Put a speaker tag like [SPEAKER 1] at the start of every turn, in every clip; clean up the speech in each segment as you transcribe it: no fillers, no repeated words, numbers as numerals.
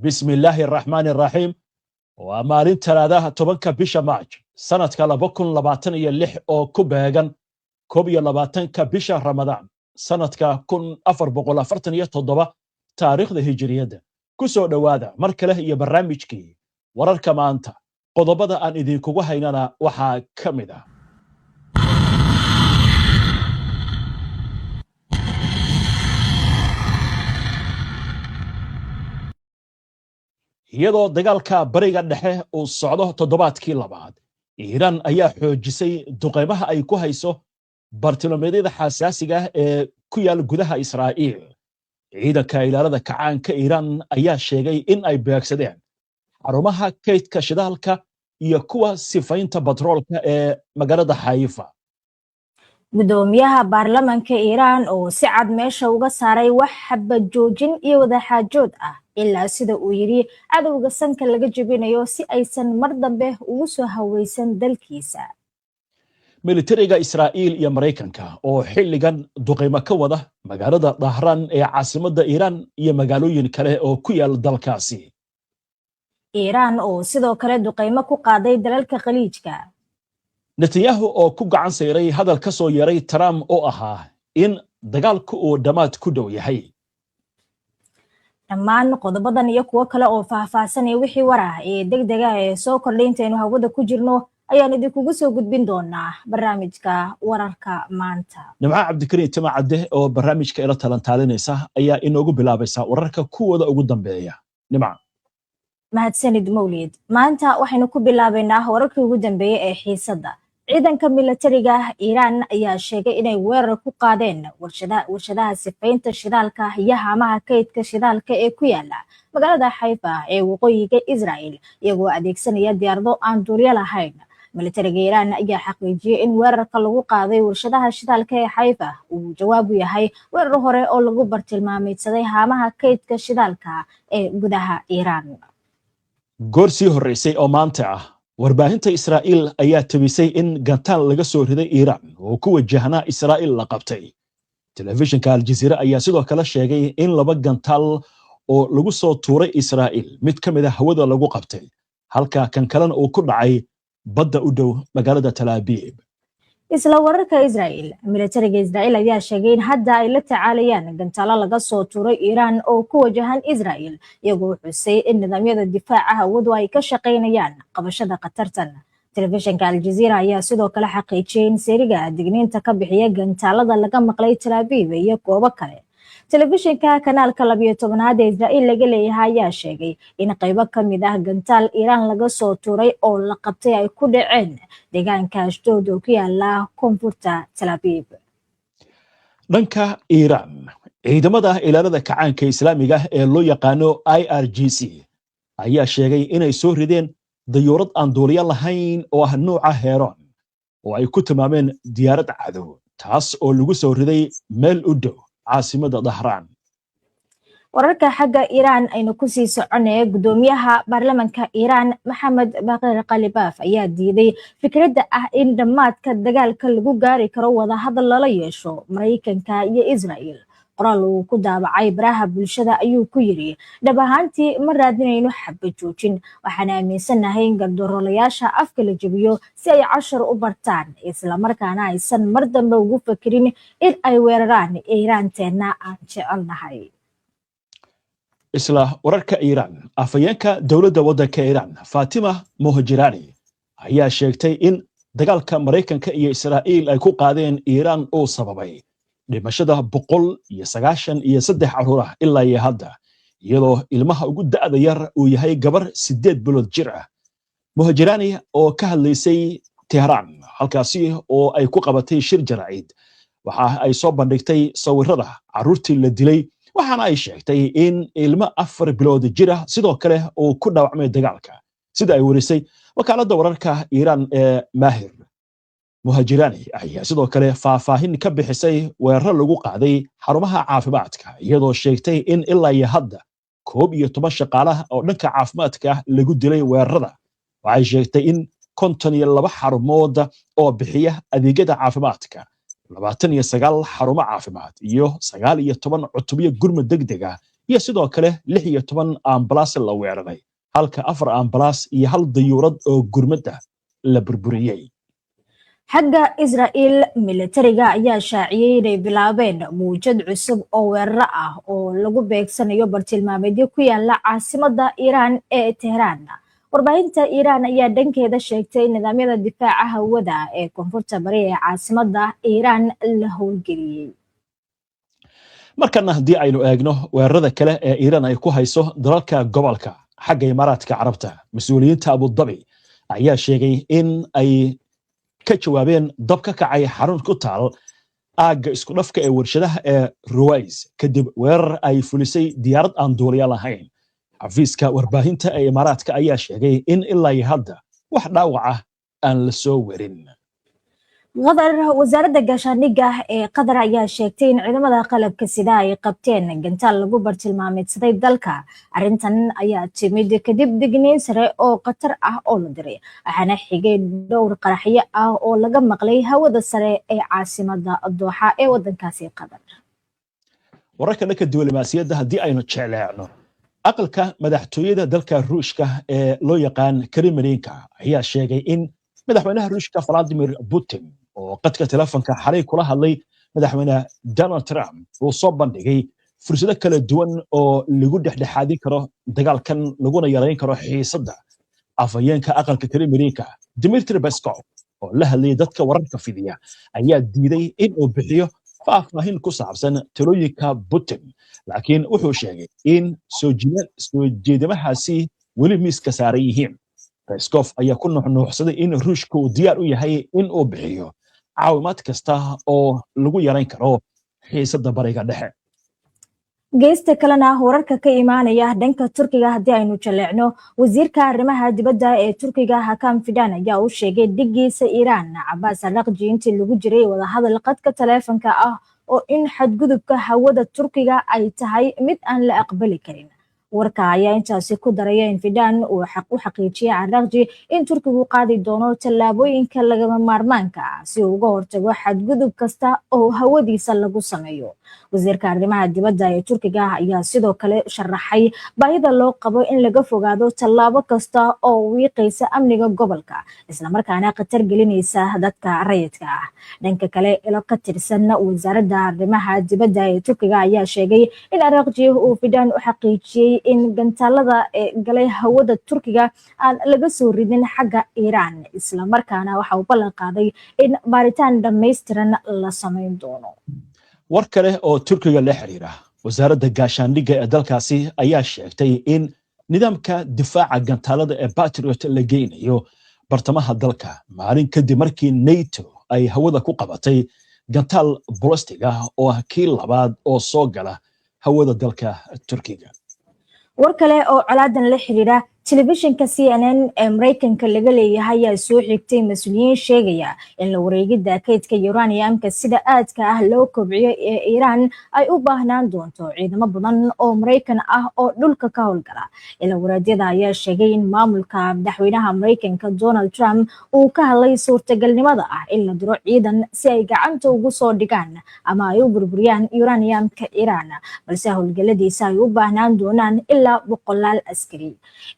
[SPEAKER 1] Bismillaahi araxmaani araxiim. Waa maalin Talaadaha, 10-ka bisha Maaj sanadka 2026, oo ku beegan 21-ka bisha Ramadaan sanadka 1447 taariikhda Hijiriyadda. Ku soo dhowaada mar kale iyo barnaamijkii Wararka Maanta. Qodobada aan idinkugu haynana waxaa ka mid ah: iyadoo dagaalka Bariga Dhexe uu socdo toddobaadkii labaad, Iiraan ayaa xoojisay duqeymaha ay ku hayso bartilmaameedyada xasaasiga ah ee ku yaal gudaha Israa'iil. Ciidanka Ilaalada Kacaanka Iiraan ayaa sheegay in ay beegsadeen xarumaha kaydka shidaalka iyo kuwa sifaynta batroolka ee magaalada Xaifa.
[SPEAKER 2] Gudoomiyaha baarlamanka Iiraan oo si cad meesha uga saaray wax xabad joojin iyo wadaxaajood ah, ilaa sida uu yidhi cadowga sanka laga jebinayo si aysan mar dambe ugu soo haweysan dalkiisa.
[SPEAKER 1] Militariga Israa'iil iyo Maraykanka oo xilligan duqaymo ka wada magaalada Dahraan ee caasimadda Iiraan iyo magaalooyin kale oo ku yaal dalkaasi.
[SPEAKER 2] Iiraan oo sidoo kale duqaymo ku qaaday dalalka Khaliijka.
[SPEAKER 1] Netanyahu oo ku gacan sayray hadal ka soo yeeray Trump oo ahaa in dagaalku uu dhammaad ku dhow yahay.
[SPEAKER 2] Dhammaan qodobadan iyo kuwo kale oo faahfaahsanaya wixii war ah ee degdega ee soo kordhay intaynu hawada ku jirno ayaan idinkugu soo gudbin doonaa barnaamijka Wararka Maanta.
[SPEAKER 1] Nimco Cabdikariin Timacadde oo barnaamijka ila talantaalinaysa ayaa inoogu bilaabaysa wararka kuwooda ugu dambeeya. Nimca.
[SPEAKER 2] Mahadsanid, Mawlid. Maanta waxaynu ku bilaabaynaa wararkii ugu dambeeyey ee xiisadda. Ciidanka milatariga Iiraan ayaa sheegay inay weerar ku qaadeen warshadaha sifaynta shidaalka iyo haamaha kaydka shidaalka ee ku yaala magaalada Xayfa ee waqooyiga Israel, iyagoo adeegsanaya diyaarado aan duulyo lahayn. Milatariga Iiraan ayaa xaqiijiyey in weerarka lagu qaaday warshadaha shidaalka ee Xayfa uu jawaab u yahay weerar hore oo lagu bartilmaameydsaday haamaha kaydka shidaalka ee gudaha Iiraan.
[SPEAKER 1] Goor sii horraysay oo maanta ah, warbaahinta Israa'iil ayaa tebisay in gantaal laga soo riday Iiraan oo ku wajahnaa Israa'iil la qabtay. Telefishinka Aljaziira ayaa sidoo kale sheegay in laba gantaal oo lagu soo tuuray Israa'iil mid ka mid a hawada lagu qabtay, halka kan kalena uu ku dhacay badda u dhow magaalada Talaabiib.
[SPEAKER 2] Isla wararka Israel, milatariga Israel ayaa sheegay in hadda ay la tacaalayaan gantaalo laga soo tuuray Iiraan oo ku wajahan Israel, iyagoo xusay in nidaamyada difaaca hawadu ay ka shaqaynayaan qabashada khatartan. Telefishinka Aljaziira ayaa sidoo kale xaqiijiyey in seeriga digniinta ka bixiya gantaalada laga maqlay Talaabiib iyo goobo kale. Telefishinka kanaalka 12aad ee Israa'iil laga leeyahay ayaa sheegay in qaybo ka mid ah gantaal Iiraan laga soo tuuray oo la qabtay ay ku dhaceen deegaanka Ashdood oo ku yaala koonfurta Talaabiib.
[SPEAKER 1] Dhanka Iiraan, Ciidamada Ilaalada Kacaanka Islaamiga ee loo yaqaano IRGC ayaa sheegay inay soo rideen dayuurad aan duuliyo lahayn oo ah nuuca Heron, oo ay ku tilmaameen diyaarad cadow, taas oo lagu soo riday meel u dhow caasimadda Dahraan.
[SPEAKER 2] Wararka xagga Iiraan aynu kusii soconaya. Gudoomiyaha baarlamanka Iiraan, Maxamed Bakir Khalibaaf, ayaa diiday fikradda ah in dhammaadka dagaalka lagu gaari karo wadahadal lala yeesho Maraykanka iyo Israel. Qoraal uu ku daabacay baraha bulshada ayuu ku yiri: "Dhab ahaantii ma raadinayno xabad joojin. Waxaan aaminsanahay in gardarolayaasha afka la jebiyo si ay cashar u bartaan, islamarkaana aysan mar dambe ugu fakirin in ay weeraraan Iiraanteenna aan jecelnahay."
[SPEAKER 1] Isla wararka Iiraan, afhayeenka dowladda waddanka Iiraan, Fatima Mohajirani, ayaa sheegtay in dagaalka Maraykanka iyo Israa'iil ay ku qaadeen Iiraan uu sababay dhimashada 193 carruur ah ilaa iyo hadda, iyadoo ilmaha ugu da'da yar uu yahay gabar 8 bilood jir ah. Mohajirani oo ka hadlaysay Tehraan, halkaasi oo ay ku qabatay shir jaraa'id, waxa ay soo bandhigtay sawirada carruurtii la dilay, waxaana ay sheegtay in ilmo 4 bilood jir ah sidoo kale uu ku dhaawacmay dagaalka, sida ay warisay wakaaladda wararka Iiraan ee Maahir. Muhajirani ayaa sidoo kale faahfaahin ka bixisay weeraro lagu qaaday xarumaha caafimaadka, iyadoo sheegtay in ilaa iyo hadda 11 shaqaalaha oo dhanka caafimaadka ah lagu dilay weerarada. Waxay sheegtay in 52 xarumood oo bixiya adeegyada caafimaadka, 29 xarumo caafimaad iyo 19 cutubyo gurmud degdeg ah Iyo sidoo kale 16 ambalaas la weeraray, halka afar ambalaas iyo hal dayuurad oo gurmad ah la burburiyey.
[SPEAKER 2] Xagga Israa'iil, militariga ayaa shaaciyey inay bilaabeen muujad cusub oo weeraro ah oo lagu beegsanayo bartilmaameedyo ku yaala caasimadda Iiraan ee Tehraan. Warbaahinta Iiraan ayaa dhankeeda sheegtay in nidaamyada difaaca hawada ee koonfurta bari ee caasimadda Iiraan la howlgeliyey.
[SPEAKER 1] Markana haddii aynu eegno weerarada kale ee Iiraan ay ku hayso dalalka gobolka, xagga Imaaraadka Carabta, mas-uuliyiinta Abudabi ayaa sheegay in ay ka jawaabeen dab ka kacay xarun ku taal aagga isku dhafka ee warshadaha ee Ruwais, kadib weerar ay fulisay diyaarad aan duuliya lahayn. Xafiiska warbaahinta ee Imaaraadka ayaa sheegay in ilaa iyo hadda wax dhaawac ah aan la soo werin.
[SPEAKER 2] Qatar, wasaaradda gaashaandhigga ee Qatar ayaa sheegtay in ciidamada qalabka sida ay qabteen gantaal lagu bartilmaameedsaday dalka. Arrintan ayaa timid kadib digniin sare oo khatar ah oo la diray, waxaana xigay dhowr qaraxyo ah oo laga maqlay hawada sare ee caasimada Dooxa ee wadankaasi Qatar.
[SPEAKER 1] Wararka dhanka diblomaasiyadda haddii aynu jecleecno, aqalka madaxtooyada dalka Ruushka ee loo yaqaan Kremlinka ayaa sheegay in madaxweynaha Ruushka Vladimir Putin oo qadka telefonka xalay kula hadlay madaxweyne Donald Trump uu soo bandhigay fursado kala duwan oo lagu dhexdhexaadin karo dagaalkan, laguna yarayn karo xiisadda. Afhayeenka aqalka Kremlinka Dmitri Peskov oo la hadlayay dadka wararka fidiya ayaa diiday in uu bixiyo faahfaahin ku saabsan talooyinka Putin, laakiin wuxuu sheegay in soo jeedimahaasi weli miiska saaran yihiin. Peskov ayaa ku nuuxnuuxsaday in Ruushka uu diyaar u yahay in uu bixiyo caawimaad kasta oo lagu yarayn karo xiisadda Bariga Dhexe.
[SPEAKER 2] Geesta kalena, wararka ka imaanaya dhanka Turkiga haddii aynu jaleecno, wasiirka arrimaha dibadda ee Turkiga Hakan Fidan ayaa u sheegay dhigiisa Iiraan Cabaas Araqji intii lagu jiray wadahadal qadka taleefanka ah oo in xadgudubka hawada Turkiga ay tahay mid aan la aqbali karin. Warka ayaa intaasi ku daraya in Fidan uu u xaqiijiyay Araqji in Turkigu qaadi doono tallaabooyinka lagama maarmaanka ah si uu uga hortago xadgudub kasta oo hawadiisa lagu sameeyo. Wasiirka arrimaha dibadda ee Turkiga ayaa sidoo kale sharaxay baahida loo qabo in laga fogaado tallaabo kasta oo wiiqaysa amniga gobolka, islamarkaana khatar gelinaysa dadka rayidka ah. Dhanka kale, ilo ka tirsan wasaaradda arrimaha dibadda ee Turkiga ayaa sheegay in Araqji uu Fidan u xaqiijiyey in gantaalada ee galay hawada Turkiga aan laga soo ridin xagga Iiraan, islamarkaana waxa uu ballan qaaday in baaritaan dhammaystiran la samayn doono.
[SPEAKER 1] War kale oo Turkiga la xiriira, wasaaradda gaashaandhigga ee dalkaasi ayaa sheegtay in nidaamka difaaca gantaalada ee Patriot la geynayo bartamaha dalka, maalin kadib markii NATO ay hawada ku qabatay gantaal ballistic ah oo ah kii labaad oo soo gala hawada dalka Turkiga.
[SPEAKER 2] War kale oo colaadan la xiriira, telefishinka CNN ee Maraykanka laga leeyahay ayaa soo xigtay mas-uuliyiin sheegaya in la wareegidda kaydka uraniumka sida aadka ah loo kobciyo ee Iiraan ay u baahnaan doonto ciidamo badan oo Maraykan ah oo dhulka ka howlgala. Ilawareedyada ayaa sheegay in maamulka madaxweynaha Maraykanka Donald Trump uu ka hadlay suurtagalnimada ah in la diro ciidan si ay gacanta ugu soo dhigaan ama ay u burburiyaan uraniumka Iiraan, balse howlgaladiisa ay u baahnaan doonaan ilaa boqolaal askari.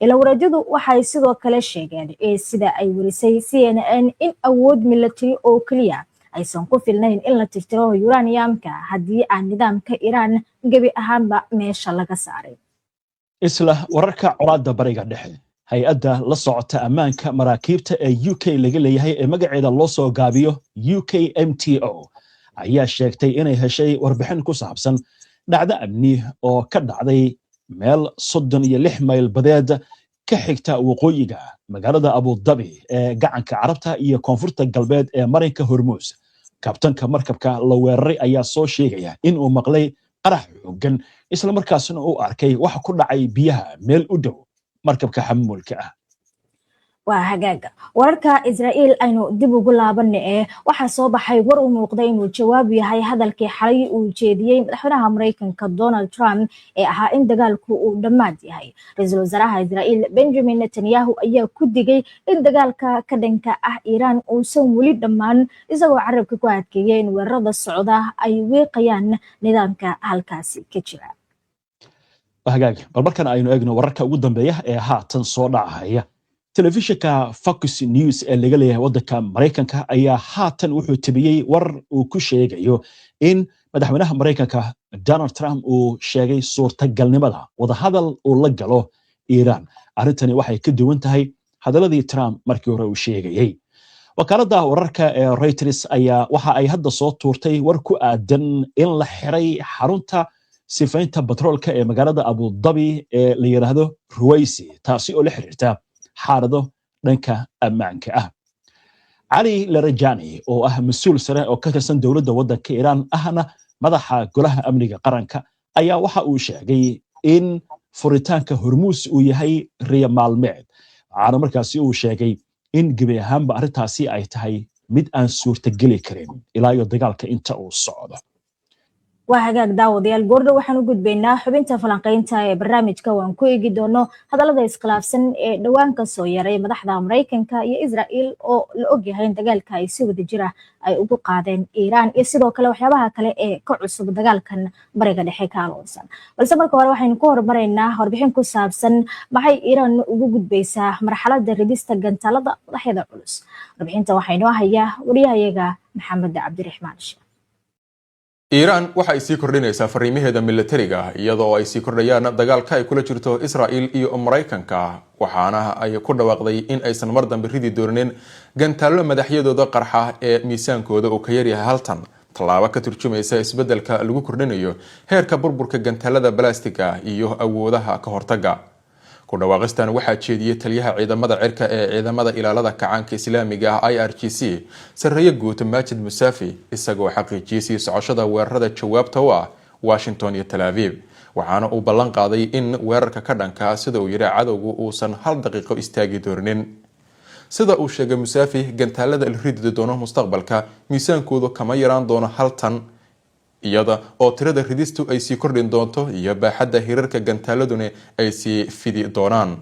[SPEAKER 2] Ilawareedyadu waxay sidoo kale sheegeen ee sida ay warisay CNN in awood milatary oo keliya aysan ku filnayn in la tirtiro uraniumka haddii aan nidaamka Iiraan gebi ahaanba meesha laga saaray.
[SPEAKER 1] Isla wararka colaadda Bariga Dhexe, hay-adda la socota ammaanka maraakiibta ee UK laga leeyahay ee magaceeda loo soo gaabiyo UKMTO ayaa sheegtay inay heshay warbixin ku saabsan dhacdo amni oo ka dhacday meel 36 mayl badeed ka xigta waqooyiga magaalada Abudabi ee gacanka Carabta iyo koonfurta galbeed ee marinka Hormuus. Kabtanka markabka la weeraray ayaa soo sheegaya in uu maqlay qarax xooggan, islamarkaasna uu arkay wax ku dhacay biyaha meel u dhow markabka xamuulka ah.
[SPEAKER 2] Waa hagaaga. Wararka Israa'iil aynu dib ugu laabana ee waxaa soo baxay war u muuqday inuu jawaab yahay hadalkii xalay uu jeediyey madaxweynaha Maraykanka Donald Trump ee ahaa in dagaalku uu dhammaad yahay. Ra-iisul wasaaraha Israa'iil Benjamin Netanyahu ayaa ku digay in dagaalka ka dhanka ah Iiraan uusan weli dhammaan, isagoo carabka ku adkeeyay in weerarada socda ay wiiqayaan nidaamka halkaasi ka jira.
[SPEAKER 1] Hagaag, bal markan aynu eegno wararka ugu dambeeya ee haatan soo dhacaya. Telefishinka Fox News ee laga leeyahay waddanka Maraykanka ayaa haatan wuxuu tabiyey war uu ku sheegayo in madaxweynaha Maraykanka Donald Trump uu sheegay suurtagalnimada wadahadal uu la galo Iiraan. Arrintani waxay ka duwan tahay hadaladii Trump markii hore uu sheegayey. Wakaaladda wararka ee Reuters ayaa waxa ay hadda soo tuurtay war ku aadan in la xiray xarunta sifaynta batroolka ee magaalada Abudabi ee la yidhaahdo Ruwaysi, taasi oo la xiriirta xaalado dhanka ammaanka ah. Cali Larajani, oo ah mas-uul sare oo ka tirsan dowladda waddanka Iiraan, ahna madaxa Golaha Amniga Qaranka, ayaa waxa uu sheegay in furitaanka Hormuus uu yahay riya maalmeed, waxaana markaasi uu sheegay in gebi ahaanba arrintaasi ay tahay mid aan suurtageli karin ilaa iyo dagaalka inta uu socdo.
[SPEAKER 2] Waa hagaag, daawadayaal, goordhow waxaan u gudbaynaa xubinta falanqaynta ee barnaamijka, waan ku eegi doono hadallada iskhilaafsan ee dhowaan ka soo yaray madaxda Maraykanka iyo Israel, oo la ogyahay in dagaalka ay si wada jir ah ay ugu qaadeen Iiraan, iyo sidoo kale waxyaabaha kale ee ka cusub dagaalkan Bariga Dhexe ka aloonsan. Balse marka hore waxaynu ku horumaraynaa warbixin ku saabsan maxay Iiraan ugu gudbaysaa marxaladda ridista gantaalada madaxyada culus. Warbixinta waxaa inoo hayaa wariyahayaga Maxamed Cabdiraxmaan Sheekh.
[SPEAKER 3] Iiraan waxa ay sii kordhinaysaa fariimaheeda militariga, iyadoo ay sii kordhayaan dagaalka ay kula jirto Israel iyo Maraykanka, waxaana ay ku dhawaaqday in aysan mar dambe ridi doonin gantaallo madaxyadooda qarxa ee miisaankooda uu ka yaryahay 1 tan, tallaabo ka turjumaysa isbeddelka lagu kordhinayo heerka burburka gantaalada balastiga iyo awoodaha ka hortaga. Ku dhawaaqistan waxaa jeediyey taliyaha ciidamada cirka ee Ciidamada Ilaalada Kacaanka Islaamiga ah, IRGC, sarreeye guud Majid Musaafi, isagoo xaqiijiyey sii socoshada weerarada jawaabta u ah Washington iyo Tel Aviv, waxaana uu ballan qaaday in weerarka ka dhanka, sida uu yidhi, cadowgu uusan hal daqiiqo istaagi doorinin. Sida uu sheegay Musaafi, gantaalada la ridi doono mustaqbalka miisaankoodu kama yaraan doono 1 tan, iyada oo tirada ridistu ay sii kordhin doonto iyo baaxadda hirarka gantaaladuna ay sii fidi doonaan.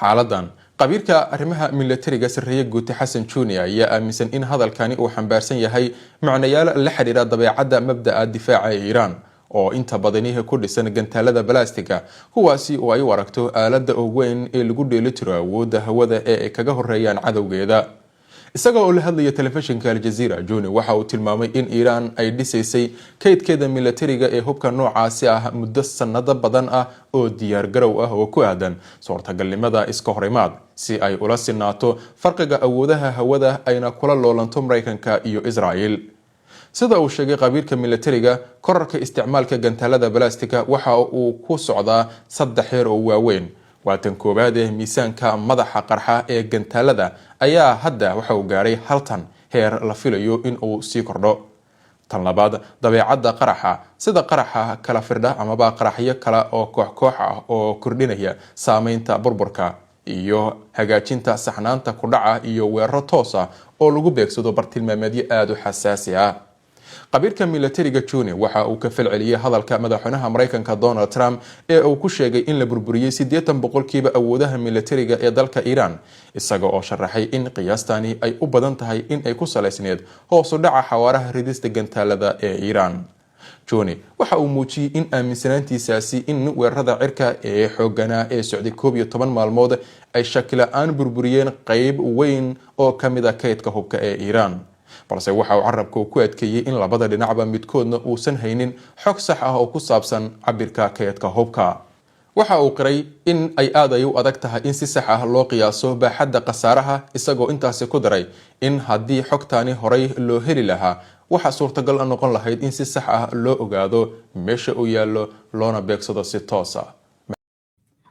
[SPEAKER 3] Xaaladan, qabiirka arrimaha milatariga, sarreeye guute Xasan Junior, ayaa aaminsan in hadalkani uu xambaarsan yahay macnayaal la xiriira dabeecadda mabda'a difaaca ee Iiraan, oo inta badani ku dhisan gantaalada balastiga, kuwaasi oo ay u aragto aaladda ugu weyn ee lagu dheelitiro awoodda hawada ee ay kaga horeeyaan cadowgeeda. Isaga oo la hadlaya telefishinka Aljazeera, Juni waxa uu tilmaamay in Iiraan ay dhisaysay kaydkeeda milatariga ee hubka noocaasi ah muddo sanado badan ah oo diyaar garow ah oo ku aadan suurtagalnimada iska horimaad, si ay ula sinaato farqiga awoodaha hawada ayna kula loolanto Maraykanka iyo Israel. Sida uu sheegay qabiirka milatariga, korarka isticmaalka gantaalada balastika waxa uu ku socdaa saddex heer oo waaweyn. Waa tan koowaad ee miisaanka madaxa qarxa ee gantaalada ayaa hadda waxa uu gaaray 1 tan, heer la filayo in uu sii kordho. Tan labaad, dabeecadda qaraxa, sida qaraxa kala firdha amaba qaraxyo kale oo koox koox ah oo kordhinaya saameynta burburka iyo hagaajinta saxnaanta kudhaca, iyo weeraro toos ah oo lagu beegsado bartilmaameedyo aada u xasaasi ah. Qabiirka milatariga Juni waxa uu ka falceliyey hadalka madaxweynaha Maraykanka Donald Trump ee uu ku sheegay in la burburiyey 80% awoodaha milatariga ee dalka Iiraan, isaga oo sharaxay in qiyaastani ay u badan tahay in ay ku salaysneed hoosu dhaca xawaaraha ridista gantaalada ee Iiraan. Juni waxa uu muujiyey in aaminsanaantiisaasi in weerarada cirka ee xooganaa ee socday 11 maalmood ay shakila-aan burburiyeen qeyb weyn oo ka mid a kaydka hubka ee Iiraan, balse waxa uu carabka ku adkeeyey in labada dhinacba midkoodna uusan haynin xog sax ah oo ku saabsan cabirka kaydka hubka. Waxa uu qiray in ay aad ay u adag tahay in si sax ah loo qiyaaso baaxadda khasaaraha, isagoo intaasi ku daray in haddii xogtaani horay loo heli lahaa, waxaa suurtagal noqon lahayd in si sax ah loo ogaado meesha uu yaallo loona beegsado si toos ah.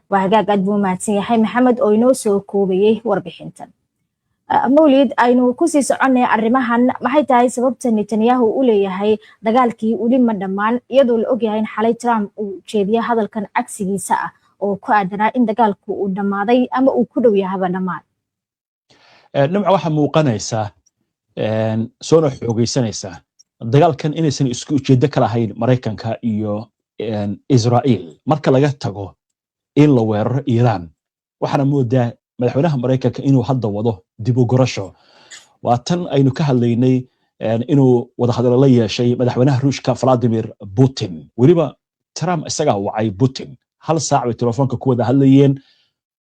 [SPEAKER 2] Waa hagaag, aad buu mahadsan yahay Maxamed oo inoo soo koobayey warbixintan. Mawlid, aynu kusii soconay arrimahan. Maxay tahay sababta Netanyahu u leeyahay dagaalkii weli ma dhammaan, iyadoo la ogyahay in xalay Trump uu jeediyay hadalkan cagsigiisa ah oo ku aadanaa in dagaalku uu dhammaaday ama uu ku dhow yahaba dhammaad?
[SPEAKER 1] Dhinaca waxaa muuqanaysaa soona xoogaysanaysaa dagaalkan inaysan isku ujeeddo ka lahayn Maraykanka iyo Israa'iil, marka laga tago in la weeraro Iiraan. Waxaana moodaa madaxweynaha Maraykanka inuu hadda wado dib u gurasho. Waa tan aynu ka hadlaynay inuu wadahadalo la yeeshay madaxweynaha Ruushka Vladimir Putin. Weliba Trump isagaa wacay Putin. Hal saac bay telefoonka ku wada hadlayeen,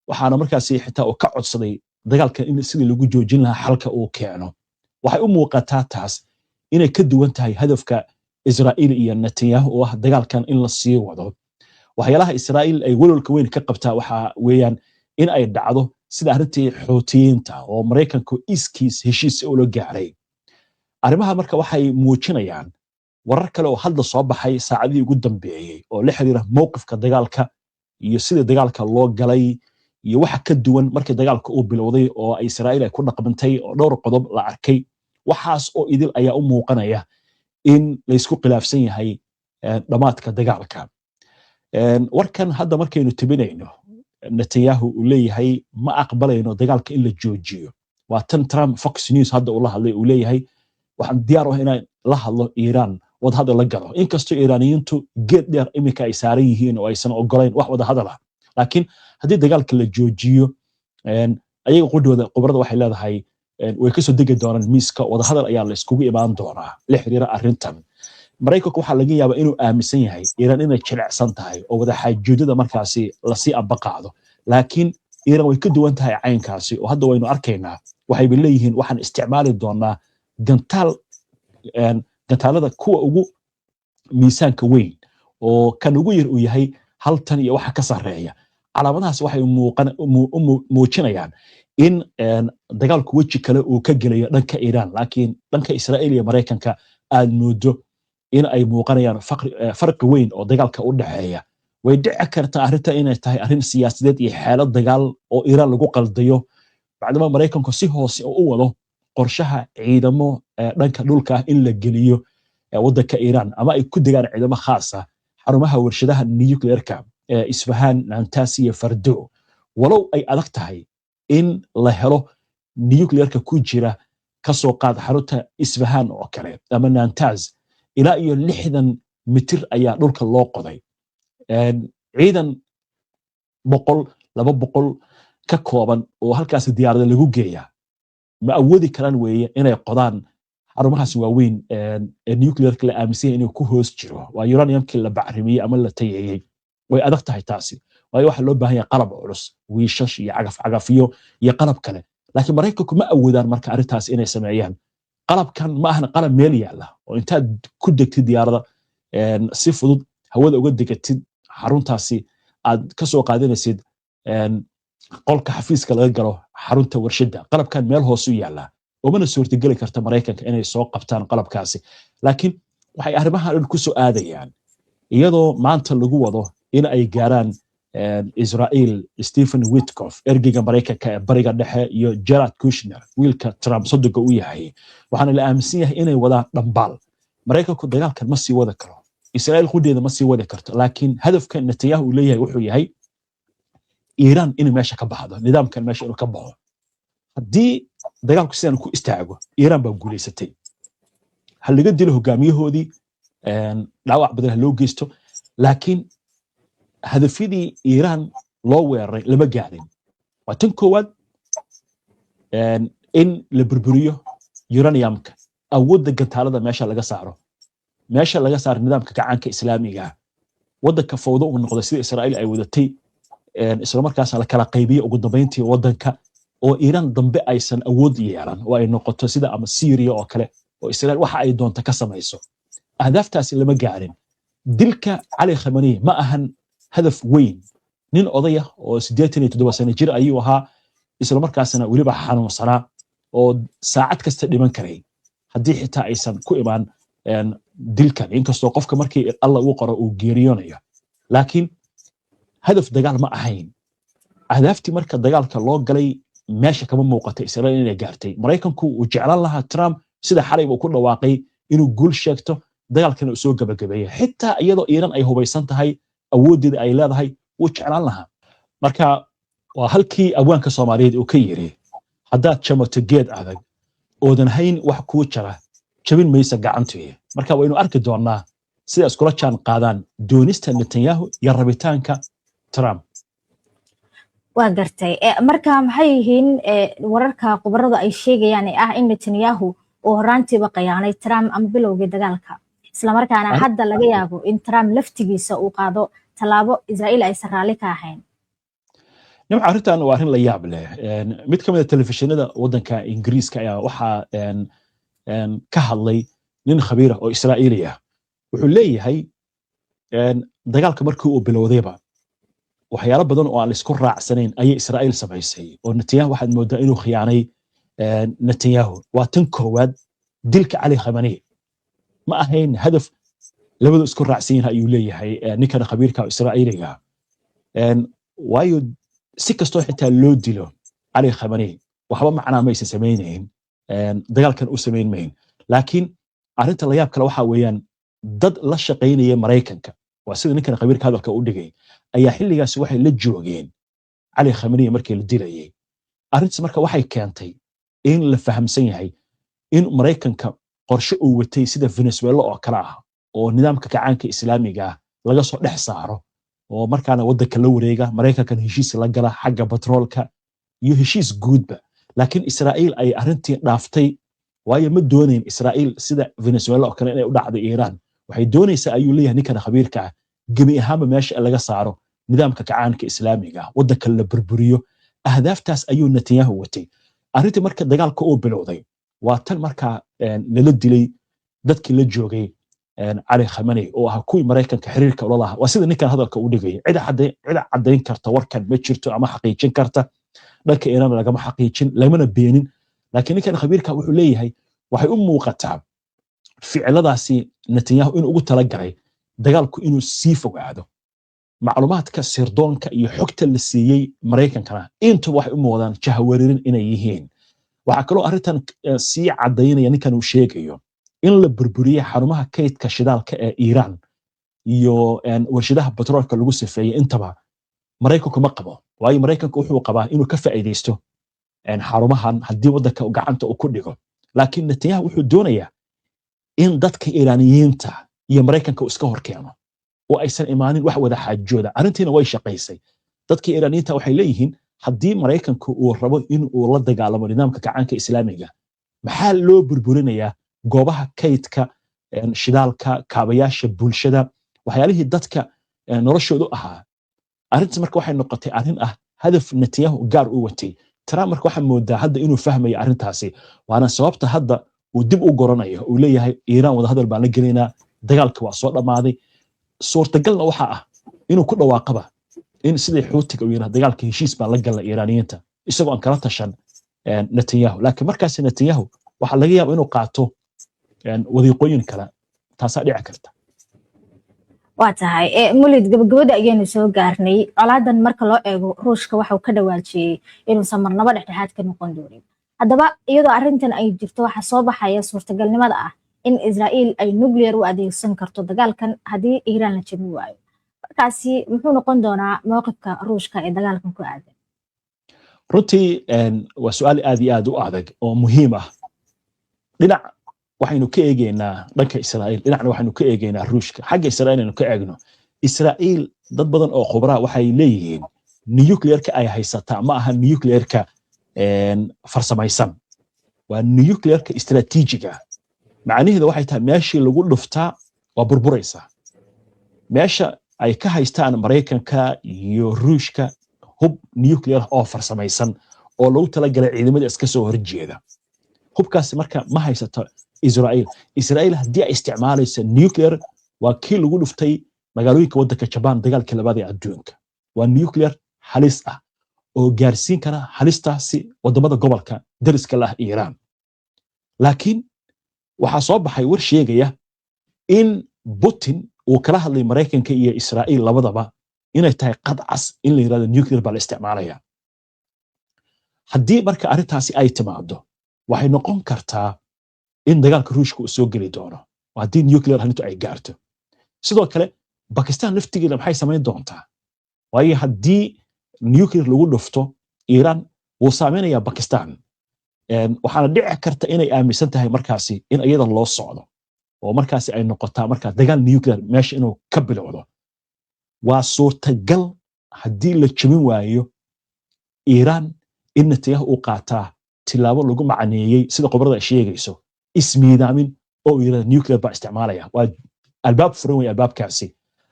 [SPEAKER 1] waxaana markaasi xitaa uu ka codsaday dagaalka in sidii lagu joojin lahaa xalka uu keeno. Waxay u muuqataa taas inay ka duwan tahay hadafka Israa'iil iyo Netanyahu oo ah dagaalkan in la sii wado. Waxyaalaha Israa'iil ay walwalka weyn ka qabtaa waxa weeyaan in ay dhacdo sida arrintii Xuutiyiinta oo Maraykanku iskiis heshiis ula gaaray. Arrimaha marka waxay muujinayaan warar kale oo hadda soo baxay saacadihii ugu dambeeyey oo la xiriira mowqifka dagaalka iyo sidii dagaalka loo galay iyo waxa ka duwan markii dagaalka uu bilowday oo Israa'iil ay ku dhaqmantay oo dhowr qodob la arkay. Waxaas oo idil ayaa u muuqanaya in laysku khilaafsan yahay dhammaadka dagaalka. Warkan hadda markaynu tebinayno, Netanyahu uu leeyahay ma aqbalayno dagaalka in la joojiyo, waa tan Trump Fox News hadda uu la hadlay, uu leeyahay waxaan diyaar u ah inaan la hadlo Iiraan, wadahadal la galo, inkastoo Iiraaniyiintu geed dheer iminka ay saaran yihiin oo aysan ogolayn wax wadahadal ah. Laakiin haddii dagaalka la joojiyo, ayaga qudhooda khubrada waxay leedahay way kasoo degi doonaan miiska, wadahadal ayaa la iskugu imaan doonaa la xiriira arrintan. Maraykanku waxaa laga yaabaa inuu aaminsan yahay Iiraan inay jilicsan tahay oo wadaxaajoodada markaasi lasii ambaqaado, laakiin Iiraan way ka duwan tahay caynkaasi oo hadda waynu arkaynaa. Waxayba leeyihiin waxaan isticmaali doonaa gantaal, gantaalada kuwa ugu miisaanka weyn oo kan ugu yar uu yahay 1 tan iyo waxa ka sarreeya. Calaamadahaas waxay muujinayaan in dagaalku weji kale uu ka gelayo dhanka Iiraan, laakiin dhanka Israa'iil iyo Maraykanka aad moodo in ay muuqanayaan farqi weyn oo dagaalka u dhexeeya. Way dhici kartaa arrinta inay tahay arrin siyaasadeed iyo xeelad dagaal oo Iiraan lagu qaldayo, bacdama Maraykanku si hoose u wado qorshaha ciidamo dhanka dhulka ah in la geliyo waddanka Iiraan ama ay ku degaan ciidamo khaas ah xarumaha warshadaha nuclearka ee Isfahan, Natanz iyo Fardo, walow ay adag tahay in la helo nuclearka ku jira kasoo qaad xarunta Isfahan oo kale ama Natanz. Ilaa iyo 60 mitir ayaa dhulka loo qoday. Ciidan 100, 200 ka kooban oo halkaas diyaarada lagu geeyaa ma awoodi karaan weeye inay qodaan xarumahaas waaweyn ee nuclearka la aaminsan yahay inuu ku hoos jiro, waa uraniumkii la bacrimiyey ama la tayeeyey. Way adag tahay taasi, waayo waxaa loo baahan yahay qalab culus, wiishash iyo cagaf cagafyo iyo qalab kale, laakiin Maraykanku ma awoodaan marka arrintaas inay sameeyaan. Qalabkan ma ahan qalab meel yaalla oo intaad ku degtid diyaarada si fudud hawada uga degatid xaruntaasi aad ka soo qaadanaysid qolka xafiiska laga galo xarunta warshadda. Qalabkan meel hoosu yaallaa, umana suurtageli karta Maraykanka inay soo qabtaan qalabkaasi. Laakiin waxay arrimahan dhan ku soo aadayaan iyadoo maanta lagu wado in ay gaaraan Israa'iil Stephen Witkoff, ergeyga Maraykanka ee Bariga Dhexe, iyo Jared Kushner, wiilka Trump sodoga u yahay. Waxaana la aaminsan yahay inay wadaan dhambaal: Maraykanku dagaalkan ma sii wadi karo, Israa'iil qudheeda ma sii wadi karto. Laakiin hadafka Netanyahu uu leeyahay wuxuu yahay Iiraan inay meesha ka baxdo, nidaamkan meesha inuu ka baxo. Haddii dagaalku sidan ku istaago, Iiraan baa guulaysatay. Ha laga dilo hogaamiyahoodii, dhaawac badan ha loo geysto, laakiin hadafyadii Iiraan loo weeraray lama gaarin. Waa tan koowaad in la burburiyo uraniumka, awoodda gantaalada meesha laga saaro, meesha laga saaro nidaamka gacanka Islaamiga, waddanka fawdo uu noqday sida Israa'iil ay wadatay, islamarkaasna la kala qaybiyo ugu dambayntii waddanka oo Iiraan dambe aysan awood yeelan oo ay noqoto sida ama Syria oo kale oo Israa'iil waxa ay doonto ka samayso. Ahdaaftaasi lama gaarin. Dilka Cali Khamani ma ahan hadaf weyn. Nin odaya oo 87 sano jir ayuu ahaa, islamarkaasna weliba xanuunsanaa oo saacad kasta dhiman karay haddii xitaa aysan ku imaan dilkan, inkastoo qofka markii Alla uu qoro uu geeriyoonayo. Laakiin hadaf dagaal ma ahayn. Ahdaaftii marka dagaalka loo galay meesha kama muuqata Israa'iil inay gaartay. Maraykanku uu jeclaan lahaa Trump, sida xalay uu ku dhawaaqay, inuu guul sheegto, dagaalkana uu soo gabagabeeya, xitaa iyadoo Iiraan ay hubaysan tahay, awooddeeda ay leedahay, wuu jeclaan lahaa. Marka waa halkii abwaanka Soomaaliyeed uu ka yiri: "Haddaad jamato geed adag oodan hayn wax kuu jara, jabin maysa gacantuye." Marka waynu arki doonnaa sida iskula jaan qaadaan doonista Netanyahu iyo rabitaanka Trump.
[SPEAKER 2] Waa gartay. Marka maxay yihiin wararka khubaradu ay sheegayaan ee ah in Netanyahu uu horaantiiba qayaanay Trump ama bilowgii dagaalka, islamarkaana hadda laga yaabo in Trump laftigiisa uu qaado Tallaabo Israa'iil aysan raalli ka ahayn.
[SPEAKER 1] Nimca, arrintan waa arrin la yaab leh. Mid ka mid a telefishinada waddanka Ingiriiska ayaa waxaa ka hadlay nin khabiira oo Israa'iili ah. Wuxuu leeyahay, dagaalka markii uu bilowdayba waxyaalo badan oo aan laisku raacsanayn ayay Israa'iil samaysay, oo Netanyahu waxaad moodaa inuu khiyaanay. Netanyahu waa tan koowaad, dilka Cali Khamani ma ahayn hadaf labadu isku raacsan yihin, ayuu leeyahay ninkan khabiirka Israa'iiliga, waayo si kastoo xitaa loo dilo Cali Khamani waxba macnaa maysan samaynayn, dagaalkan u samayn mayn. Laakiin arrinta layaab kale waxa weeyaan, dad la shaqaynaya Maraykanka, waa sida ninkan khabiirka hadalka u dhigay, ayaa xilligaasi waxay la joogeen Cali Khamani markii la dilayay. Arrintaas marka waxay keentay in la fahamsan yahay in Maraykanka qorshe uu watay sida Venezuela oo kale ah, oo nidaamka kacaanka Islaamiga ah laga soo dhex saaro, oo markaana waddanka la wareega, Maraykankan heshiis la gala xagga batroolka iyo heshiis guudba. Laakiin Israa'iil ay arrintii dhaaftay, waayo ma doonayn Israa'iil sida Venezuela oo kale inay u dhacdo Iiraan. Waxay doonaysaa, ayuu leeyahay ninkan khabiirka ah, gebi ahaanba meesha laga saaro nidaamka kacaanka Islaamiga ah, waddanka la burburiyo. Ahdaaftaas ayuu Netanyahu watay. Arrintii marka dagaalka uu bilowday waa tan markaa lala dilay dadkii la joogay Cali Khamani, oo ahaa kuwii Maraykanka xiriirka ula lahaa, waa sida ninkan hadalka u dhigay. Cid caddayn karta warkan ma jirto ama xaqiijin karta. Dhanka Iiraan lagama xaqiijin, lamana beenin. Laakiin ninkan khabiirka wuxuu leeyahay, waxay u muuqataa ficiladaasi Netanyahu inuu ugu talagalay dagaalku inuu sii fogaado. Macluumaadka sirdoonka iyo xogta la siiyey Maraykankana intuba waxay u muuqdaan jahwareerin inay yihiin. Waxaa kaloo arrintan sii caddaynaya ninkan uu sheegayo in la burburiyey xarumaha kaydka shidaalka ee Iiraan iyo warshadaha batroolka lagu sifeeyey. Intaba Maraykanku ma qabo, waayo Maraykanku wuxuu qabaa inuu ka faa'iidaysto xarumahan haddii waddanka gacanta uu ku dhigo. Laakiin Netanyahu wuxuu doonayaa in dadka Iiraaniyiinta iyo Maraykanka uu iska hor keeno oo aysan imaanin wax wada xaajooda. Arrintiina way shaqaysay. Dadka Iiraaniyiinta waxay leeyihiin, haddii Maraykanku uu rabo in uu la dagaalamo nidaamka kacaanka Islaamiga, maxaa loo burburinayaa goobaha kaydka shidaalka, kaabayaasha bulshada, waxyaalihii dadka noloshoodu ahaa? Arrintaas marka waxay noqotay arrin ah hadaf Netanyahu gaar u watay. Trump marka waxaa moodaa hadda inuu fahmayo arrintaasi, waana sababta hadda uu dib u goranayo, uu leeyahay Iiraan wadahadal baan la gelaynaa, dagaalka waa soo dhammaaday. Suurtagalna waxa ah inuu ku dhawaaqaba in sidii Xuutiga uu yidhaha, dagaalka heshiis baan la galnay Iiraaniyiinta, isagoo aan kala tashan Netanyahu. Laakiin markaasi Netanyahu waxaa laga yaaba inuu qaato wadiiqooyin kale, taasaa dhici karta.
[SPEAKER 2] Waa tahay, Mulid. Gabagabada ayaynu soo gaarnay. Colaadan marka loo eego, Ruushka waxa uu ka dhawaajiyey inuusan marnabo dhexdhexaad ka noqon doonin. Haddaba, iyadoo arrintan ay jirto, waxaa soo baxaya suurtagalnimada ah in Israa'iil ay nuclear u adeegsan karto dagaalkan haddii Iiraan la jebin waayo. Markaasi muxuu noqon doonaa mowqifka Ruushka ee dagaalkan ku aadan?
[SPEAKER 1] Runtii waa su-aal aad iyo aad u adag oo muhiim ah. Dhinac waxaynu ka eegeynaa dhanka Israa'iil, dhinacna waxaynu ka eegeynaa Ruushka. Xagga Israa'iil aynu ka eegno. Israa'iil dad badan oo khubraa waxay leeyihiin nuclearka ay haysataa ma aha nuclearka farsamaysan, waa nuclearka istaraatiijiga. Macnaheedu waxay tahay, meeshii lagu dhuftaa waa burburaysaa. Meesha ay ka haystaan Maraykanka iyo Ruushka hub nuclear oo farsamaysan oo lagu talagalay ciidamada iska soo horjeeda, hubkaasi marka ma haysato Israa'iil. Israa'iil haddii ay isticmaalayso nuclear, waa kii lagu dhuftay magaalooyinka waddanka Jabaan dagaalkii labaad ee adduunka. Waa nuclear halis ah oo gaarsiin kara halistaasi wadamada gobolka dariska la ah Iiraan. Laakiin waxaa soo baxay war sheegaya in Putin uu kala hadlay Maraykanka iyo Israa'iil labadaba inay tahay qad cas in la yirahdo nuclear baa la isticmaalaya. Haddii marka arrintaasi ay timaado, waxay noqon kartaa in dagaalka Ruushka uu soo geli doono haddii nuclear arrintu ay gaarto. Sidoo kale Bakistan laftigeeda maxay samayn doontaa? Waayo haddii nuclear lagu dhufto Iiraan, wuu saameynayaa Bakistan, waxaana dhici karta inay aaminsan tahay markaasi in iyada loo socdo, oo markaasi ay noqotaa marka dagaal nuclear meesha inuu ka bilowdo. Waa suurtagal haddii la jebin waayo Iiraan in Netanyahu uu qaataa tilaabo lagu macneeyey, sida khubarada ay sheegayso, ismiidaamin, oo uu yirahdo nuclear baa isticmaalaya. Waa albaab furan wey albaabkaasi,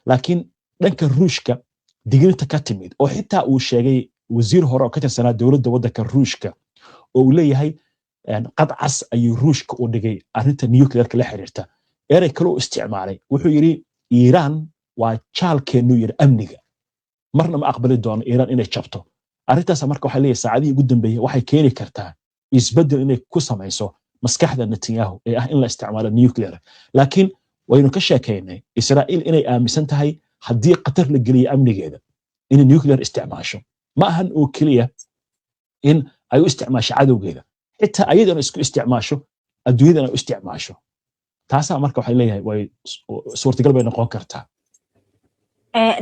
[SPEAKER 1] laakiin Dhanka Ruushka digniinta ka timid, oo xitaa uu sheegay wasiir hore oo ka tirsanaa dowladda waddanka Ruushka, oo uu leeyahay qadcas ayuu Ruushka u dhigay arrinta nuclearka la xiriirta. Erey kale uu isticmaalay, wuxuu yidhi Iiraan waa jaalkeennuu yidhi amniga, marna ma aqbali doono Iiraan inay jabto. Arrintaas marka waxaa leeyahay saacadihii ugu dambeeyey waxay keeni kartaa isbeddel inay ku samayso maskaxda Netanyahu ee ah in la isticmaalo nuclear. Laakiin waynu ka sheekaynay Israa'iil inay aaminsan tahay haddii khatar la geliyo amnigeeda inay nuclear isticmaasho. Ma ahan oo keliya in ay u isticmaasho cadowgeeda, xitaa ayadana isku isticmaasho, adduunyadana u isticmaasho. Taasaa marka waxay leeyahay way suurtagal bay noqon kartaa.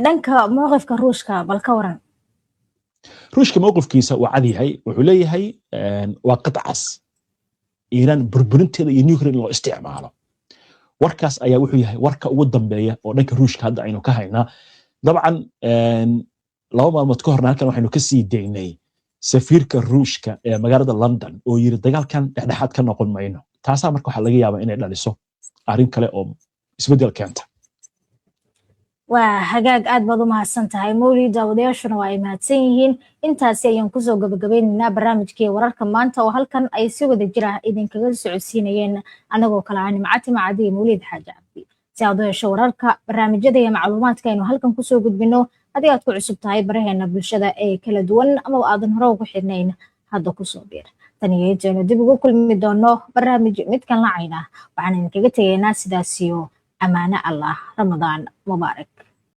[SPEAKER 2] Dhanka mowqifka Ruushka bal ka waran?
[SPEAKER 1] Ruushka mowqifkiisa waa cad yahay. Wuxuu leeyahay waa qadcas Iiraan burburinteeda iyo nuclear in loo isticmaalo. Warkaas ayaa wuxuu yahay warka ugu dambeeya oo dhanka Ruushka hadda aynu ka haynaa. Dabcan 2 maalmood ka horna halkan waxaynu ka sii daynay safiirka Ruushka ee magaalada London oo yiri dagaalkan dhexdhexaad ka noqon mayno. Taasaa marka waxaa laga yaabaa inay dhaliso arrin kale oo isbeddel keenta.
[SPEAKER 2] Waa hagaag, aad baad u mahadsan tahay, Mawlid. Daawadayaashuna waa ay mahadsan yihiin. Intaasi ayaan kusoo gabagabeynaynaa barnaamijkii wararka maanta, oo halkan ay si wada jir ah idinkaga socodsiinayeen anagoo kale ah Nimco Timacadi iyo Mawlid Xaaji Cabdi. Si aad u hesho wararka, barnaamijyada iyo macluumaadka aynu halkan kusoo gudbino, haddii aad ku cusub tahay baraheena bulshada ee kala duwan ama aadan hore ugu xidhnayn, hadda kusoo biir. Tan iyo intaynu dib ugu kulmi doono barnaamij midkan lacayna, waxaan idinkaga tegaynaa sidaasiyo amaano Allah. Ramadaan mubaarak.